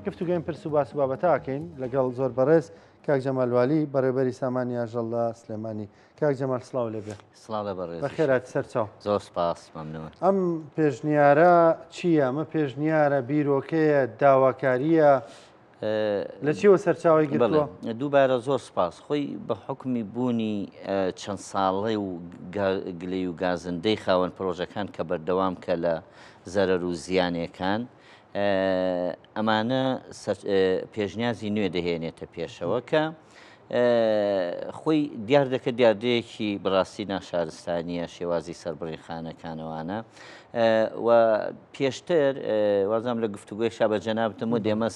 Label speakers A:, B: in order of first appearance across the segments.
A: گفتوگۆی پرس و باس و بابەتە ئەکەین لەگەڵ زۆر بەڕێز کاک جەمال والی بەڕێوبەری سامانی ئاژەڵ لە سلێمانی. کاک جەمال سڵاو لێبێ.
B: سڵاو لە بەڕێز.
A: بەخێرات سەرچاو.
B: زۆر سپاس مەمنون.
A: ئەم پێشنیارە چییە؟ ئەمە پێشنیارە، بیرۆکەیە، داواکارییە؟ لە چیەوە سەرچاوی گرتووە؟
B: دووبارە زۆر سپاس. خۆی بە حوکمی بوونی چەند ساڵەی و گلەی و گازندەی خاوەن پرۆژەکان کە بەردەوام کە لە زەرەر و زیانێکان ئەمانە پێشنیازی نوێ دەهێنێتە پێشەوە کە خۆی دیاردەکە دیاردەیەکی بەڕاستی ناشارستانیە شێوازی سەربڕین خانەکانەوانە و پێشتر وازام لە گفتوگۆی شا بە جەنابتم و دێمە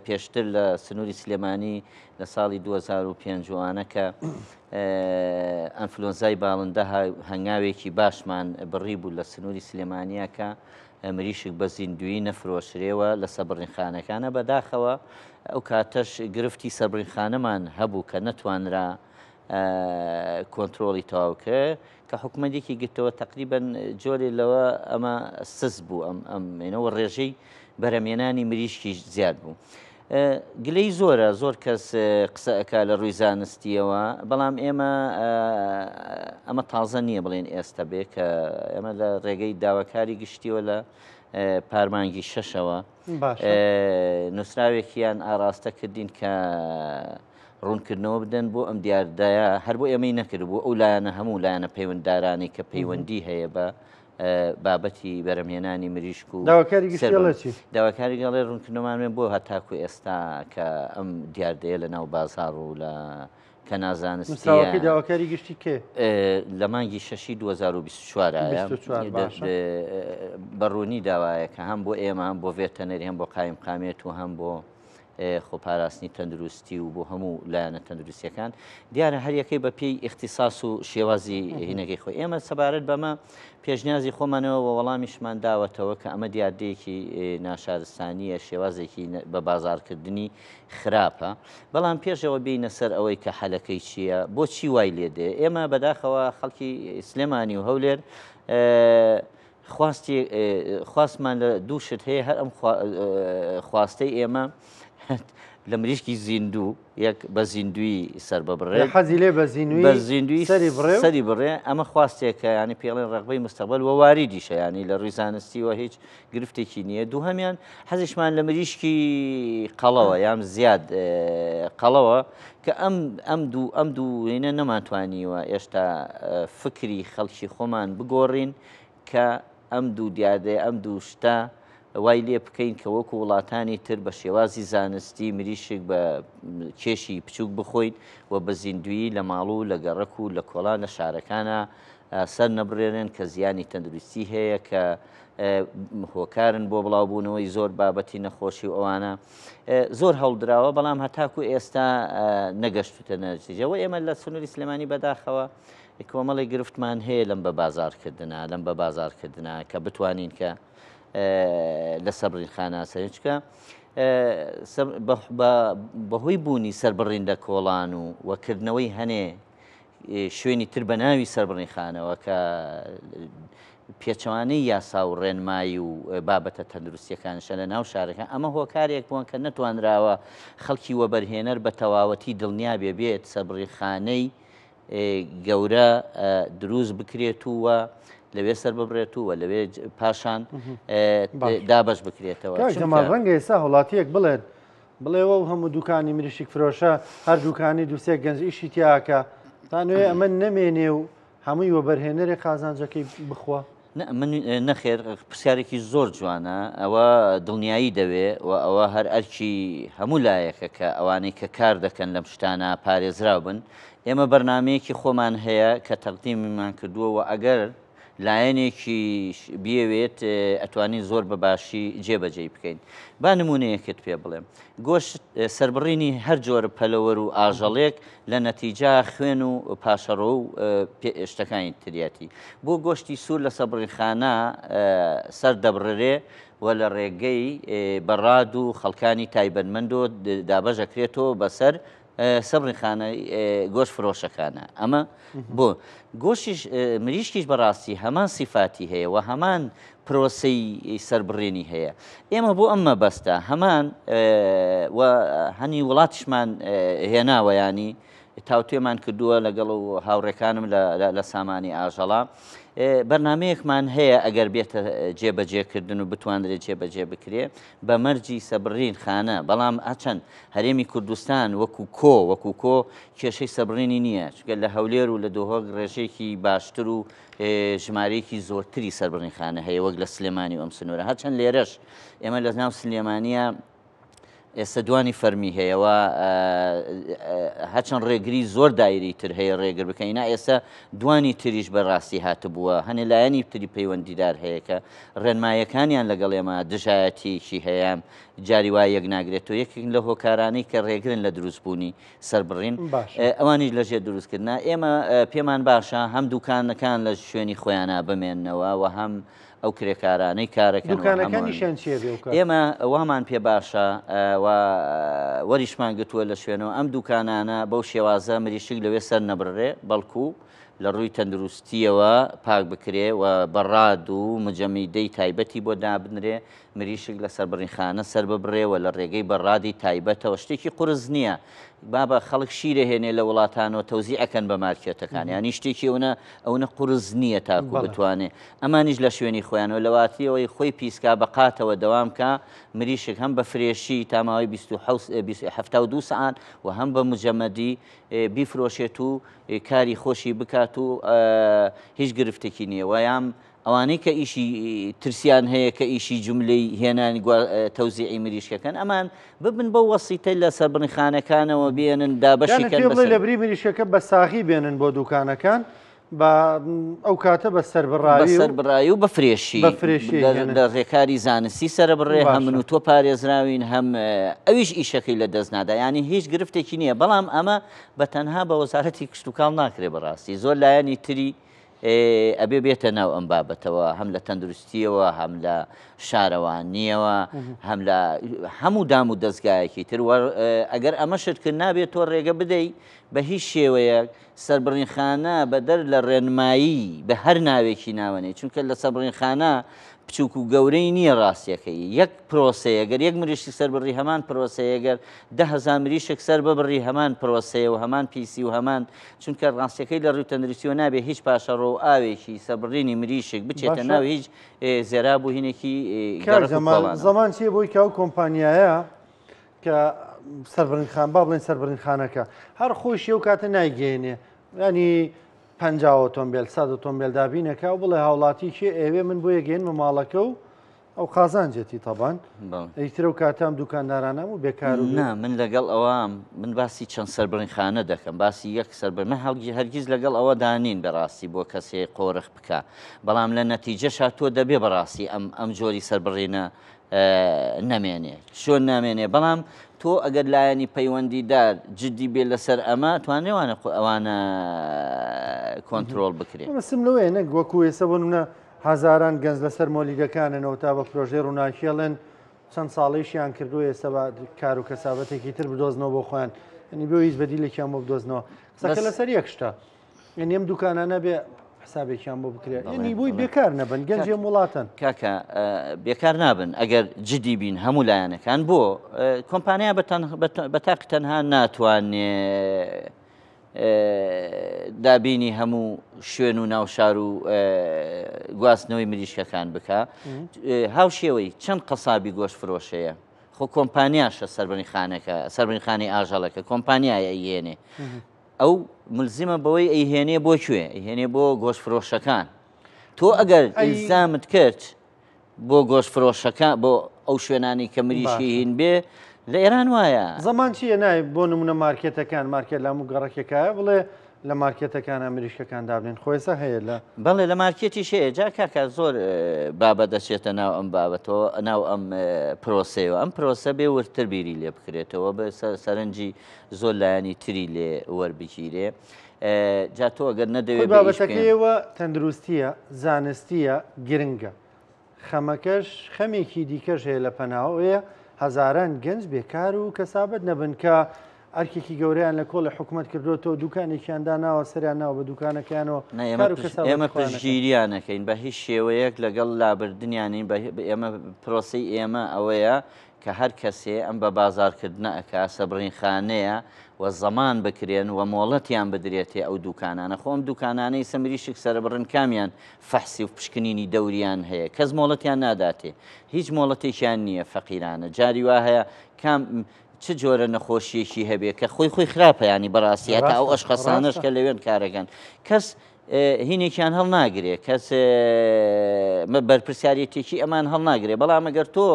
B: پێشتر لە سنووری سلێمانی لە ساڵی 2005 وانە کە ئەنفلۆنزای باڵندە هەنگاوێکی باشمان بڕی بوو لە سنووری سلێمانیا کە مریشک بە زیندوویی نەفرۆشرێ و لە سەبڕینخانەکانە، بەداخەوە ئەو کاتەش گرفتی سەربڕینخانەمان هەبوو کە نەتوانرا کۆنترۆڵی تەواو کرێ کە حکومەت یەکی گرتەوە تقریبا جۆرێ لەوە ئەمە سس بوو ئەم ئەمێنەوە ڕێژەی بەرەمێنانی مریشکیش زیاد بوو. گلەی زۆرە زۆر کەس قسە ئەکا لە ڕووی زانستیەوە بەڵام ئێمە ئەمە تازە نییە بڵێن ئێستا بێ کە ئێمە لە ڕێگەی داواکاری گشتیەوە لە پارمانگی شەشەوە نووسراوێکیان ئاراستە کردین کە ڕوونکردنەوە بدەن بۆ ئەم دیاردایە هەر بۆ ئێمەی نەکرد بۆ ئەو لایەنە هەموو لایەنە پەیوەنددارانی کە پەیوەندی هەیە بە بابەتی بەرهەمهێنانی مریشک و
A: داواکاری گشتی ئەڵێ چی؟
B: داواکاری گەڵێ ڕوونکردنەوەمان بێن بۆ هەتاکو ئێستا کە ئەم دیاردەیە لە ناو بازاڕ و لە کە نازانستیە
A: نووسراوەکەی داواکاری گشتی کێ؟
B: لە مانگی شەشی 2024 ئایا
A: 24 باشە.
B: بە ڕوونی داوایە کە هەم بۆ ئێمە هەم بۆ ڤێتەنەری هەم بۆ قایمقامێت و هەم بۆ خۆپاراستنی تەندروستی و بۆ هەموو لایەنە تەندروستیەکان دیارە هەریەکەی بە پێی ئیختیساس و شێوازی هینەکەی خۆی ئێمە سەبارەت بەمە پێشنیازی خۆمانەوە و وەڵامیشمان داوەتەوە کە ئەمە دیاردەیەکی ناشارستانیە شێوازێکی بە بازارکردنی خراپە بەڵام پێشەوە بینە سەر ئەوەی کە حەلەکەی چییە بۆچی وای لێ دێ ئێمە بەداخەوە خەڵکی سلێمانی و هەولێر خواستی خواستمان لە دوو شت هەیە هەر ئەم خواستەی ئێمە لە مریشکی زیندوو یەک بە زیندوی سەر ببڕێ
A: حەزی لێ بە زیندوی
B: بە زیندوی
A: سەری بڕێ
B: سەری بڕێ ئەمە خواستێکە ینی پێڵێن ڕغبەی مستەبەل وە واریدیشە ینی لە ڕووی زانستیوە هیچ گرفتێکی نییە دووهەمیان حەزیشمان لە مریشکی قەڵەوە یان زیاد قەڵەوە کە ئەم ئەم دوو ئەم دووینە نەمانتوانیوە ئێشتا فکری خەڵکی خۆمان بگۆڕین کە ئەم دوو دیاردەیە، ئەم دوو شتە وای لێ بکەین کە وەکو وڵاتانی تر بە شێوازی زانستی مریشک بە کێشی بچووک بخۆین و بە زیندوویی لە ماڵ و لە گەڕەک و لە کۆڵان لە شارەکانا سەر نەبڕێنن کە زیانی تەندروستی هەیە کە هۆکارن بۆ بڵاوبوونەوەی زۆر بابەتی نەخۆشی و ئەوانە زۆر هەوڵدراوە بەڵام هەتاکو ئێستا نەگەشتوتە نەتیجەوە ئێمە لە سنووری سلێمانی بەداخەوە کۆمەڵێک گرفتمان هەیە لەم بە بازاڕکردنە لەم بە بازاڕکردنە کە بتوانین کە لە سەبرین خانە سەرچکە بەهۆی بوونی سەربڕین لە کۆڵان و وەکردنەوەی هەنێ شوێنی تر بە ناوی سەربڕین خانەوە کە پێچەوانەی یاسا و ڕێنمایی و بابەتە تەندروستیەکانشە لە ناو شارەکە ئەمە هۆکارێک بوون کە نەتوانراوە خەڵکی وەبەرهێنەر بە تەواوەتی دڵنیا بێ بێت سەربڕیخانەی گەورە دروست بکرێت و لەوێ سەر ببرێت و لەوێ پاشان دابش بکرێتەوە.
A: ڕەنگە ئێستا وڵاتیەک بڵێت بڵێەوە و هەموو دوکانی مریشک فرۆشە هەر دوکانی دووسێ گەنج ئیشی تیاکە تا نوێ ئەمە نەمێنێ و هەمووی وەبەرهێنەرێ قازانجەکەی بخوا.
B: من نەخێر پرسیارێکی زۆر جوانە ئەوە دڵنیایی دەوێ و ئەوە هەر ئەرکی هەموو لایەکە کە ئەوانەی کە کار دەکەن لەم شتانە پارێزراو بن ئێمە بەرنمەیەکی خۆمان هەیە کە تەقدیممان کردووە و ئەگەر لایەنێکیش بیەوێت ئەتوانین زۆر بە باشی جێبەجێی بکەین با نمونەیەکت پێ بڵێم گۆشت سەربڕینی هەر جۆرە پەلەوەر و ئاژەڵێک لە نەتیجا خوێن و پاشەڕۆ و شتەکانی تریەتی. بۆ گۆشتی سوور لە سەربڕینخانە سەر دەبڕرێ و لە ڕێگەی بەڕاد و خەڵکانی تایبەتمەندەوە دابەش ئەکرێتەوە بەسەر سەبرین خانەی گۆشت فرۆشەکانە ئەمە بۆ گۆشتیش مریشکیش بەڕاستی هەمان سیفاتی هەیە و هەمان پرۆسەی سەربڕینی هەیە ئێمە بۆ ئەم مەبەستە هەمان و هەنی وڵاتیشمان هێناوە ینی تاوتوێمان کردووە لەگەڵ و هاوڕێکانم لە سامانی ئاژەڵا بەرنمەیەکمان هەیە ئەگەر بێتە جێبەجێکردن و بتواندرێت جێبەجێ بکرێ بە مەرجی سەبڕین خانە بەڵام ئەچەند هەرێمی کوردستان وەکو کۆ وەکو کۆ کێشەی سەبڕینی نییە چونکە لە هەولێر و لە دۆهۆک ڕێژەیەکی باشتر و ژمارەیەکی زۆرتری سەربڕینخانە هەیە وەک لە سلێمانی و ئەم سنوورە هەرچەند لێرەش ئێمە لە ناو سلێمانیە ئێستا دوانی فەرمی هەیە و هەچەند ڕێگری زۆر دایری تر هەیە ڕێگر بکەین ئێستا دوانی تریش بەڕاستی هاتبووە هەنێ لایەنی تری پەیوەندیدار هەیە کە ڕێنمایەکانیان لەگەڵ ئێمە دژایەتیەکی هەیە جاری وایە یەک ناگرێتەوە یەکێک لە هۆکارانەی کە ڕێگرن لە دروستبوونی سەربڕین ئەوانیش لە ژێر دروستکردنا ئێمە پێمان باشە هەم دوکانەکان لە شوێنی خۆیانە بمێننەوە و هەم ئەو کرێکارانەی کارەکەن
A: دوکانەکانیشیان چییە بێ
B: ئێمە وامان پێ باشە و وەریشمان گرتووە لە شوێنەوە ئەم دوکانانە بەو شێوازە مریشک لەوێ سەر نەبڕێ بەڵکو لە ڕووی تەندروستیەوە پاک بکرێ و بەڕاد و مجەمیدەی تایبەتی بۆ دابنرێ مریشک لە سەربڕینخانە سەرببڕێ و لە ڕێگەی بەڕادی تایبەتەوە شتێکی قورس نییە بابە خەڵک شیرە هێنێ لە وڵاتانەوە تەوزیع ئەکەن بە مارکێتەکان یانی شتێکی ئەونە ئەونە قورس نییە تاکو بتوانێ ئەمانیش لە شوێنی خۆیانەوە لەواتیەوەی خۆی پیسکا بە قاتەوە دەوام کا مریشک هەم بە fresh ی تا ماوەی 72 سەعات و هەم بە مجەمەدی بیفرۆشێت و کاری خۆشی بکات و هیچ گرفتێکی نییە ویام ئەوانەی کە ئیشی ترسیان هەیە کە ئیشی جوملەی هێنانی تەوزیعی مریشکەکەن ئەمان ببن بەو وەسیتەی لە سەربڕینخانەکانەوە بێنن دابەشی کەن
A: بەسەر. لە بری مریشکەکە بە ساغی بێنن بۆ دوکانەکان بە ئەو کاتە بە سەربڕاوی
B: بە سەربڕاوی و بە fresh ی
A: بە fresh ی
B: لە ڕێکاری زانستی سەربڕێ هەم من و تۆ پارێزراوین هەم ئەویش ئیشەکەی لە دەست نادا یانی هیچ گرفتێکی نییە بەڵام ئەمە بە تەنها بە وەزارەتی کشتوکاڵ ناکرێ بەڕاستی زۆر لایەنی تری ئەبێ بێتە ناو ئەم بابەتەوە هەم لە تەندروستیەوە هەم لە شارەوانیەوە هەم لە هەموو دام و دەستگایەکی تر ئەگەر ئەمەشت کرد نابێت تۆ ڕێگە بدەی بە هیچ شێوەیەک سەربڕینخانە بەدەر لە ڕێنمایی بە هەر ناوێکی ناوەنێ چونکە لە سەربڕینخانە بچووک و گەورەی نییە ڕاستیەکەی یەک پرۆسەیە گەر یەک مریشک سەر بڕی هەمان پرۆسەیە گەر 10,000 مریشک سەر ببڕی هەمان پرۆسەیە و هەمان پیسی و هەمان چونکە ڕاستیەکەی لە ڕووی تەندروستیەوە نابێ هیچ پاشەڕۆ و ئاوێکی سەربڕینی مریشک بچێتە ناو هیچ زێراب و هینێکی
A: کاک جەمال زەمان چیە بۆی کە ئەو کۆمپانیایە کە سەربڕینخان با بڵێن سەربڕینخانەکە هەر خۆشی ئەو کاتە نایگەێنێ ینی پ ئۆتۆمبیل ساد ئۆتۆمبیل دابینەکە و بڵێ هاوڵاتی کێ ئەوێ من بۆ یەگەێنمە ماڵەکە و ئەو قازانجێتی تەبان ئیتر ئەو کاتە ئەم دوکاندارانە هەموو بێکار و
B: نا من لەگەڵ ئەوام من باسی چەند سەربڕینخانە دەکەم باسی یەک سەربڕ من هەڵگی هەرگیز لەگەڵ ئەوە دانین بەڕاستی بۆ کەسێ قۆرخ بکە بەڵام لە نەتیجەشا تۆ دەبێ بەڕاستی ئەم ئەم جۆری سەربڕینە نەمێنێ چۆن نامێنێ بەڵام تۆ ئەگەر لایەنی پەیوەندیدار جدی بێ لەسەر ئەمە توانێوانە ئەوانە کۆنتترۆل بکرێت
A: مەسم لەوەیە نەک وەکو ئێستا بۆ نمونە هەزاران گەنج لەسەر مۆلیدەکانن ئەوتا بە پرۆژەی ڕووناکی ئەڵێن چەند ساڵەیشیان کردووە ئێستا بە کار و کەسابەتێکی تر بدۆزنەوە بۆ خۆیان یعنی بۆ هیچ بەدیلێکیان بۆ بدۆزنەوە قسەکە لەسەر یەک شتە یعنی ئەم دوکانانە بێ حسابێکیان بۆ بکرێت یعنی بۆی بێکار نەبن گەنجی ئەم وڵاتن
B: کاکە بێکار نابن ئەگەر جدی بین هەموو لایەنەکان بۆ کۆمپانیا بە تاقی تەنها ناتوانێ دابینی هەموو شوێن و ناوشار و گواستنەوەی مریشکەکان بکە هاوشێوەی چەند قەسابی گۆشت فرۆشەیە خۆ کۆمپانیاشە سەربنی خانەکە سەربنی خانی ئاژەڵەکە کۆمپانیایە ئەیهێنێ ئەو ملزیمە بەوەی ئەیهێنێ بۆ کوێ ئەیهێنێ بۆ گۆشت فرۆشەکان تۆ ئەگەر ئیلزامت کرد بۆ گۆشت فرۆشەکان بۆ ئەو شوێنانی کە مریشکی هین بێ لە ئێران وایە.
A: زەمان چییە نای بۆ نمونە مارکێتەکان مارکێت لە هەموو گەڕەکێکایە بڵێ لە مارکێتەکانە مریشکەکان دابنێن خۆ ئێستا هەیە لە.
B: بەڵێ لە مارکێتیش هەیە جا کاکە زۆر بابەت دەچێتە ناو ئەم بابەتەوە ناو ئەم پرۆسەیەوە ئەم پرۆسە بێ وردتر بیری لێ بکرێتەوە بە سەرنجی زۆر لایەنی تری لێ وەربگیرێ جا تۆ ئەگەر نەدەوێ
A: خۆی بابەتەکەیەوە تەندروستیە زانستیە گرنگە خەمەکەش خەمێکی دیکەش هەیە لە پەناوەیە هەزاران گەنج بێکار و کەسابەت نەبن کە ئەرکێکی گەورەیان لە کۆڵی حکومەت کردووەتەوە، دوکانێکیان داناوە، سەریان ناوە بە دوکانەکەیانەوە،
B: نا ئێمە
A: کار و
B: پش
A: کەسابەتی
B: ئێمە
A: خۆیان ئەکەن.
B: پشتگیریان ئەکەین بە هیچ شێوەیەک لەگەڵ لابردنیان نین، بە ئێمە پرۆسەی ئێمە ئەوەیە کە هەر کەسێ ئەم بە بازاڕکردنە ئەکا سەبڕینخانەیە و زەمان بکرێن و مۆڵەتیان بدرێتێ ئەو دوکانانە، خۆ ئەم دوکانانەی ئیسە مریشک سەربڕن کامیان فەحسی و پشکنینی دەوریان هەیە؟ کەس مۆڵەتیان ناداتێ، هیچ مۆڵەتێکیان نییە فەقیرانە، جاری وا هەیە کام چ جۆرە نەخۆشیەکی هەبێ کە خۆی خۆی خراپە ینی بەڕاستی هەتا ئەو ئەشخەسانەش کە لەوێن کارەکەن کەس هینێکیان هەڵناگرێ کەس بەرپرسیارەتێکی ئەمان هەڵناگرێ بەڵام ئەگەر تۆ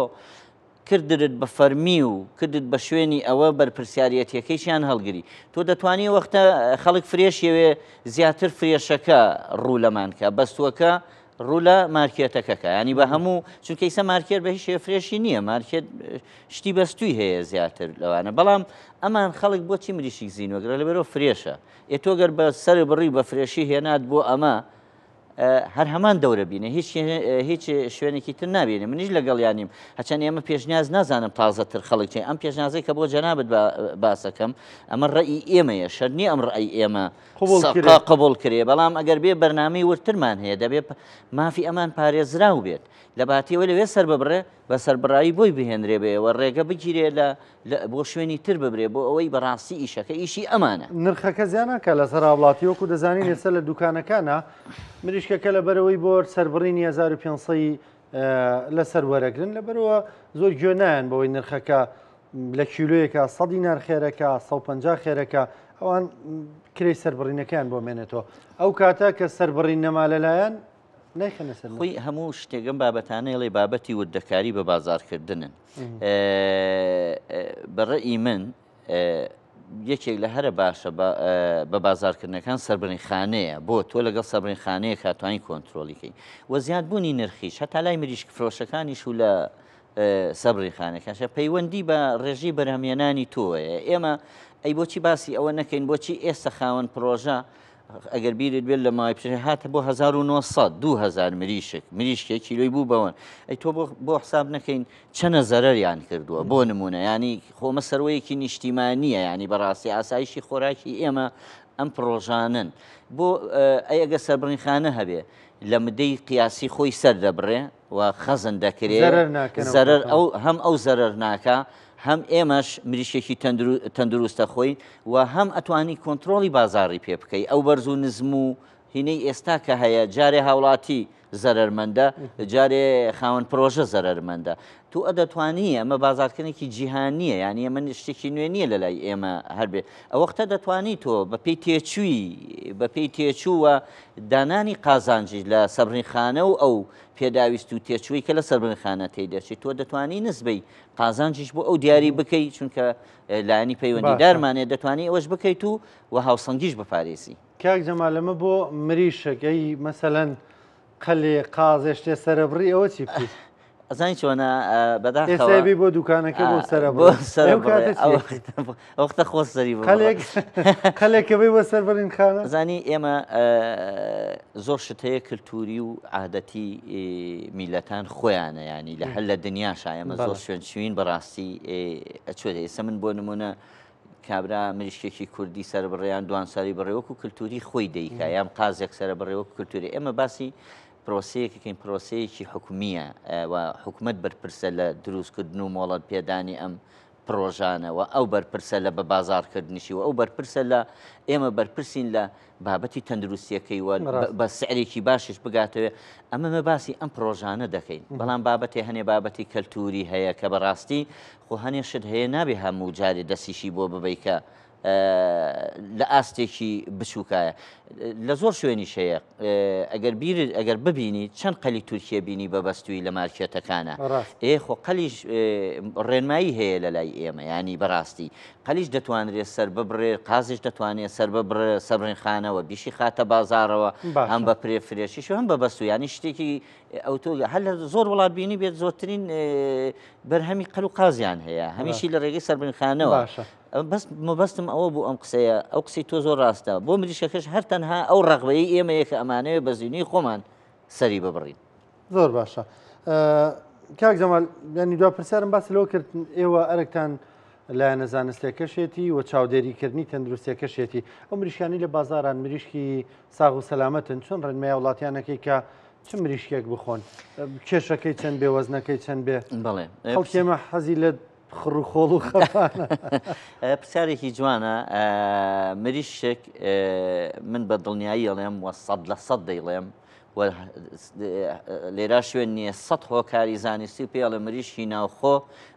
B: کردرت بە فەرمی و کردت بە شوێنی ئەوە بەرپرسیارەتەکەیشیان هەڵگری تۆ دەتوانی وەختە خەڵک فرێشیەوێ زیاتر فرێشەکە ڕوو لەمانکە بەستووەکە ڕوو لە مارکێتەکە کە ینی بە هەموو چونکە ئیسە مارکێت بە هیچ فرێشی نییە مارکێت شتی بەستوی هەیە زیاتر لەوانە بەڵام ئەمان خەڵک بۆچی مریشک زیینوەگرە لەبەرەوە فرێشە ئێ تۆ گەر بە سەر بڕی بە فرێشی هێنات بۆ ئەمە هەر هەمان دەورە بینە هیچ هیچ شوێنێکی تر نابینێ منیش لەگەڵیانیم هەچەند ئێمە پێشنیاز نازانم تازەتر خەڵک چێ ئەم پێشنازەی کە بۆ جەنابت باسەکەم ئەمە ڕێی ئێمەیە شەر نییە ئەم ڕێی ئێمە قبوڵ کرێ بەڵام ئەگەر بێ بەرنامەی وردترمان هەیە دەبێت مافی ئەمان پارێزراو بێت لە باتیەوە لەوێ سەر ببڕێ بە سەربڕایی بۆی بهێنرێ بەوە ڕێگە بگیرێ لە بۆ شوێنی تر ببرێ بۆ ئەوەی بەڕاستی ئیشەکە ئیشی ئەمانە.
A: نرخەکە زیان ناکات لەسەر هاوڵاتی وەکو دەزانین ئێستا لە دوکانەکانە مریشکەکە لەبەرەوەی بۆ سەربڕینی 1500 لەسەر وەرەگرن لەبەرەوە زۆر گوێ نایەن بەوەی نرخەکە لە کیلۆیەکە 100 دینار خێرەکە 150 خێرەکە ئەوان کرێی سەربڕینەکەیان بۆ مێنێتەوە ئەو کاتە کە سەربڕین نەما لەلایەن نایخەنە سەر
B: خۆی هەموو شتێکم بابەتانەیڵێ بابەتی وردەکاری بە بازارکردنن بە ڕئی من یەکێک لە هەرە باشە بە بازارکردنەکان سەربڕینخانەیە بۆ تۆ لەگەڵ سەربڕینخانەیەک هاتوانی کۆنتترۆلیکەی وە زیادبوونی نرخیش هەتا لای مریشک فرۆشەکانیش و لە سەبڕینخانەکانشە پەیوەندی بە ڕێژەی بەرهەمێنانی تۆیە ئێمە ئەی بۆچی باسی ئەوە نەکەین بۆچی ئێستا خاوەن پرۆژە ئەگەر بیرت بێت لە ماوەی پێش هاتە بۆ 1900 2000 مریشک مریشکێک کیلۆی بوو بەوەن ئەی تۆ بۆ حساب نەکەین چەنە زەرەریان کردووە بۆ نمونە ینی خۆمە سەروەیەکی نیشتیمانیە ینی بەڕاستی ئاسایشی خۆراکی ئێمە ئەم پڕۆژانن بۆ ئەی ئەگە سەربڕینخانە هەبێ لە مدەی قیاسی خۆی سەر دەبڕێ و خەزن دەکرێ زەرەر ئەو هەم ئەو زەرەر ناکا هەم ئێمەش مریشکێکی تەندروستە خۆی و هەم ئەتوانی کۆنتترۆڵی بازاری پێ بکەی ئەو بەرز و نزم و هینەی ئێستا کە هەیە جارێ هاوڵاتی زەرەرمەندە جارێ خاوەن پرۆژە زەرەرمەندە تو ئەدەتوانی ئەمە بازارکردنێکی جیهانیە یانی ئەمە شتێکی نوێ نییە لە لای ئێمە هەربێ ئەوەختە دەتوانی تۆ بەپێی تێچووی بەپێی تێچوو و دانانی قازانجیش لە سەبرینخانە و ئەو پێداویست و تێچووی کە لە سەربرینخانە تێی دەچێت تۆ دەتوانی نسبەی قازانجیش بۆ ئەو دیاری بکەی چونکە لایەنی پەیوەندیدارمانێ دەتوانی ئەوەش بکەیت و و هاوسەنگیش بپارێزی.
A: کاک جەمال ئەمە بۆ مریشک ئەی مەسەلەن قەلێ قازێ شتێ سەرەبڕی ئەوە چی بکەیت؟
B: ئەزانی چۆنە بەداخەوە
A: ئێستا بی بۆ دوکانەکە بۆ سەرە
B: بۆ سەرە وەختە خۆ سەری
A: قەلێک قەلێک کە بی بۆ سەر بڕین خانە
B: زانی ئێمە زۆر شت هەیە کللتوری و عادەتی میلەتان خۆیانە ینی لە هەر لە دنیا شایەمە زۆر شوێن چوین بەڕاستی ئەچێت ئێستا من بۆ نمونە کابرا مریشکێکی کوردی سەر بڕیان دوان سەری بڕێ وەکو کللتوری خۆی دەیکا یان قازێک سەرە بڕێ وەکو کللتوری ئێمە باسی پرۆسەیەکەکەین پرۆسەیەکی حکومییە و حکومەت بەرپرسە لە دروستکردن و مۆڵەت پێدانی ئەم پرۆژانە و ئەو بەرپرسە لە بە بازاڕکردنیشی و ئەو بەرپرسە لە ئێمە بەرپرسین لە بابەتی تەندروستیەکەی و بە سعرێکی باشیش بگاتەوێ ئەمە مە باسی ئەم پرۆژانە دەکەین بەڵام بابەتێ هەنێ بابەتی کەلتوری هەیە کە بەڕاستی خۆ هەنێ شت هەیە نابێ هەموو جارێ دەستیشی بۆ ببەی کە لە ئاستێکی بچووکایە لە زۆر شوێنیش هەیە ئەگەر بیر ئەگەر ببینی چەند قەلی تورکیە بینی بە بەستووی لە مارکێتەکانە ئێ خۆ قەلیش ڕێنمایی هەیە لە لای ئێمە ینی بەڕاستی قەلیش دەتوانرێت سەر ببڕێ قازیش دەتوانێت سەر ببڕێ سەبرین خانەوە بیشی خاتە بازارەوە هەم بە پرێ فرێشیش هەم بە بەستو ینی شتێکی ئەو تۆ هەر لە زۆر وڵات بینی بێت زۆرترین بەرهەمی قەل و قازیان هەیە هەمیشی لە ڕێگەی سەربرینخانەوە
A: باشە.
B: بەس مەبەستم ئەوە بوو ئەم قسەیە ئەو قسەی تۆ زۆر ڕاستە بۆ مریشکەکەش هەر تەنها ئەو ڕەغبەیەی ئێمەیە کە ئەمانەوێ بە زینووی خۆمان سەری ببڕین.
A: زۆر باشە کاک جەمال، یانی دوا پرسیارم باس لەوە کرد ئێوە ئەرکتان لایەنە زانستیەکەشێتی و چاودێریکردنی تەندروستیەکەشێتی. ئەو مریشکانەی لە بازاران مریشکی ساغ و سەلامەتن، چۆن ڕێنمای هاوڵاتیانەکەی کە چ مریشکێک بخۆن؟ کێشەکەی چەند بێ، وەزنەکەی چەند بێ؟
B: بەڵێ.
A: خەڵکی ئێمە حەزی لە خڕ و خۆڵ و خەفانە.
B: پرسیارێکی جوانە. مریشک من بە دڵنیایی ئەڵێم وە 100% دەیڵێم و لێرا شوێن نییە سەد هۆکاری زانستی و پێڵێ مریشکی ناوخۆ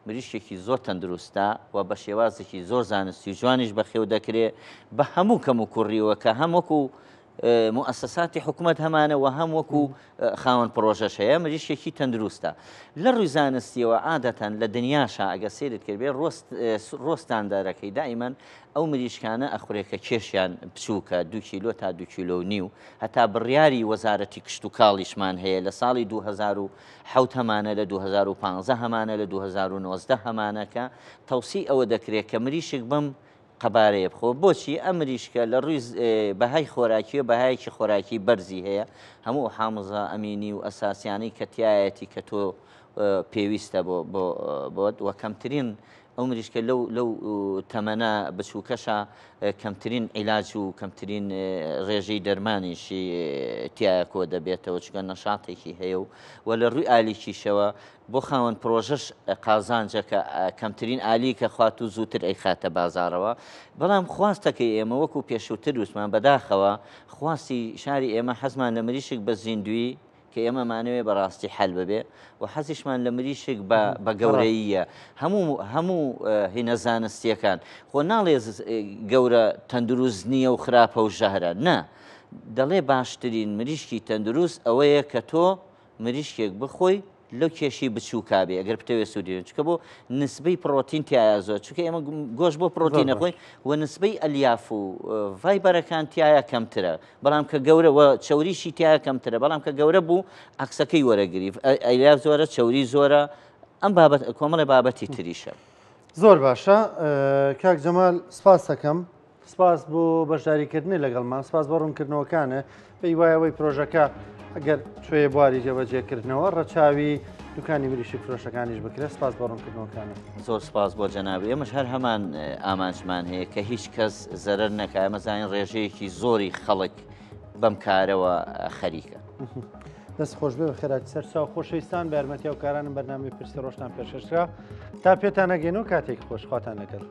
B: مریشکێکی زۆر تەندروستە و بە شێوازێکی زۆر زانستی و جوانیش بەخێو دەکرێ بە هەموو کەم و کوڕیوە کە هەم وەکو موسساتی حکوومەت هەمانە و هەم وەکو خاوەن پرۆژەش هەیە مریشکێکی تەندروستە لە ڕووی زانستیەوە عادەتەن لە دنیاشا ئەگە سەیرت کردبێ ڕۆستاندارەکەی دائیمەن ئەو مریشکانە ئەخورێ کە کێشیان بچووکە دو کیلۆ تا دو کیلۆ و نیو هەتا بڕیاری وەزارەتی کشتوکاڵیشمان هەیە لە ساڵی 2007 هەمانە لە 2015 هەمانە لە 2019 هەمانە کە تەوسی ئەوە دەکرێت کە مریشک بەم قەبارەیە بخۆ بۆچی ئەم مریشکە لە ڕووی بەهای خۆراکیە بەهایەکی خۆراکی بەرزی هەیە هەموو حامزە ئەمینی و ئەساسیانەی کە تایەتی کە تۆ پێویستە بۆ بۆت وە کەمترین ئەو مریشکە لەو لەو تەمەنە بچووکەشا کەمترین عیلاج و کەمترین ڕێژەی دەرمانیشی تایە کۆ دەبێتەوە چونکە نەشاتێکی هەیە و و لە ڕووی ئالیکیشەوە بۆ خاوەن پرۆژەش قازانجە کە کەمترین ئالی کە خوات و زووتر ئەیخاتە بازارەوە بەڵام خواستەکەی ئێمە وەکو پێشووتر وتمان بەداخەوە خواستی شاری ئێمە حەزمان لە مریشک بە زیندوی کە ئێمە مانەوێ بەڕاستی حەل ببێ و حەزیشمان لە مریشک بە بە گەورەییە هەموو هەموو هینە زانستیەکان خۆ ناڵێ گەورە تەندروست نییە و خراپە و ژەهرە نا دەڵێ باشترین مریشکی تەندروست ئەوەیە کە تۆ مریشکێک بخۆی لەو کێشی بچووکا بێ ئەگەر بتەوێت سوودی چکە بۆ نسبەی پڕۆتین تایە زۆر چونکە ئێمە گۆش بۆ پڕۆتین نەخۆین و نسبەی ئەلیاف و ڤایبەرەکان تایە کەمترە بەڵام کە گەورە وە چەوریشی تایە کەمترە بەڵام کە گەورە بوو عەکسەکەی وەرەگری ئەلیاف زۆرە چەوری زۆرە ئەم بابەت کۆمەڵی بابەتی تریشە.
A: زۆر باشە کاک جەمال سپاس دەکەم سپاس بۆ بەشداریکردنی لەگەڵمان سپاس بۆ ڕوونکردنەوەکانە بە هیوای ئەوەی پرۆژەکە ئەگەر چۆیە بواری جێبەجێکردنەوە ڕەچاوی دوکانی مریشک فرۆشەکانیش بکرێت سپاس بۆ ڕوونکردنەوەکانە.
B: زۆر سپاس بۆ جەنابی ئێمەش هەر هەمان ئامانجمان هەیە کە هیچ کەس زەرەر نەکا ئێمە زانین ڕێژەیەکی زۆری خەڵک بەم کارەوە خەریکە.
A: دەست خۆش بێ بەخێرات سەرچاو خۆشەویستان بە یارمەتی هاوکارانم بەرنامەی پرسی ڕۆژتان پێشکەشکرا تا پێتان ئەگەین و کاتێکی خۆش خواتان لەگەڵ.